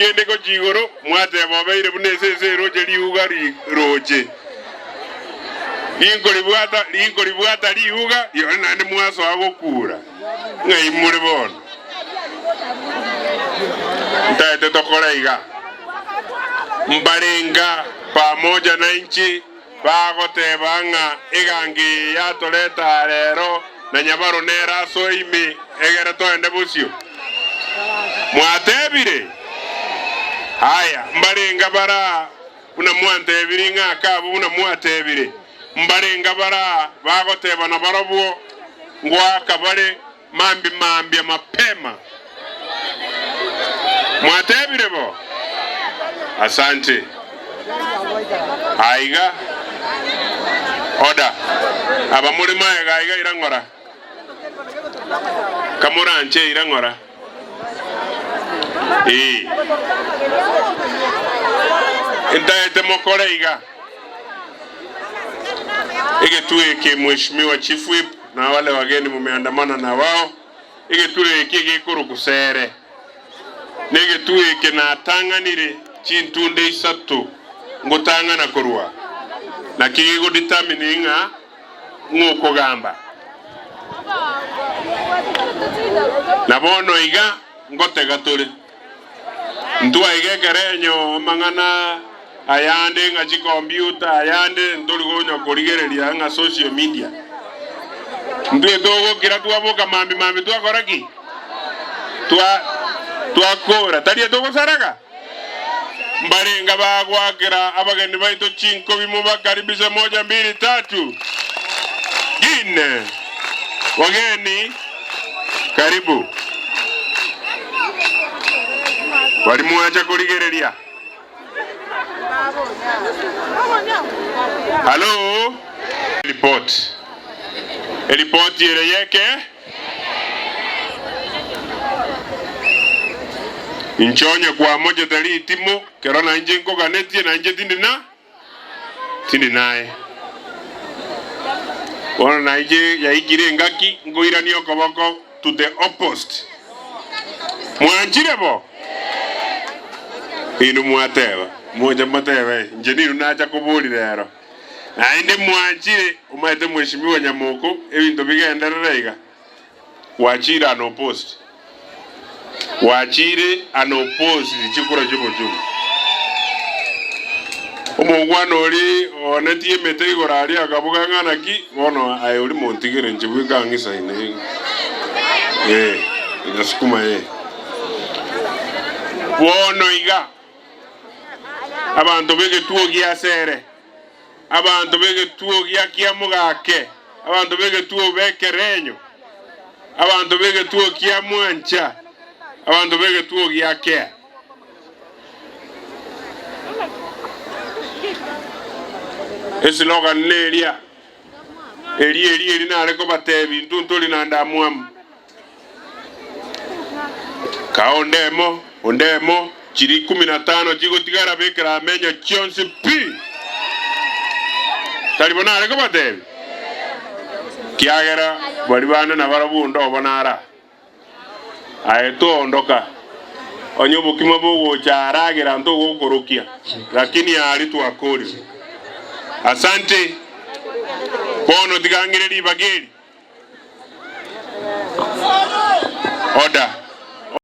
Kende gochia igoro, mwateba obeire buna esese eroche riuga riroche. Rinkoribwata, rinkoribwata riuga rione naende mwasoa gokura. Ng'ai more bono? Ntaete tokore iga. Mbarenga pamoja nainche bagoteba ng'a egango eye yatoreta aa rero na nyabaro nere asoe ime egere toende bosio? Mwatebire? Aya, mbarenga baraa buna mwantebirie ng'a akabwo buna mwatebire? Mbarenga baraa bagoteba nabarabwo ngoaka bare mambia mambia mapema? Mwatebire bo? Asante. Aiga. Order. Aba more maega aiga ira ng'ora. Kamoranche ira ng'ora. Ee. Ntaete mokore iga. Egetuo eke Mheshimiwa Chief Whip na wale wageni mumeandamana na wao. Egetuo eke gekorokwa sere, na egetuo eke natang'anire chintunde isato ngotang'ana korwa, naki gegodetermine ng'a ng'o okogamba. Na bono iga ngotega tore. Ntwaiga ekerenyo amang'ana ayande ng'a chikombiuta ayande ntori konya korigereria ng'a social media. Ntwe togokira twaboka mambia mambia twakora ki? Twa twakora tari etogosaraga? Mbarenga bagoakera abageni baito chinkobi mobakaribishe moja mbili tatu gine. Wageni karibu. Bari mwacha korigereria. Halo? Report. Eripoti ere yeke. Inche onye kwamochete ritimo, kero nainche nkoganetie, nainche tindi na tindi naye. Bono nainche yaikire engaki nkoirania okoboko to the opposed. Mwanchire bo? Inwe mwateba, moche motebe, inche ninwe nacha koboria rero. Naende mwanchire, omanyete mweshimiwa Nyamoko, ebinto bigenderere iga. Gwachire unopposed. Gwachire unopposed chikura chi'obochungu. Omongwana oria oonetie emete igoro aria akabuga ng'a naki, bono aye oria montigere inche bweka ang'isaine. Eh, inasukuma eh. Bono iga, abanto b'egetuo gi'Asere, Abanto b'egetuo gia Kiamogake, abanto b'egetuo b'Ekerenyo, abanto b'egetuo kia Mwancha, abanto b'egetuo gia Kea. Eslogan neria, Eri eri eri nare kobatebia intwe ntori na ndamwamu. Kaa ondemo, ondemo, chiria ikomi na tano chigotigara bekera amenyo chionsi pi. Tari bo nare kobatebia? Kiagera baria bande nabarabwo onde obo nara. Aye toondoka, onye obokima bogocha aragera ntogokorokia, lakini aria twakorire. Asante. Bono tiga ng'ire ribaga eri. Order.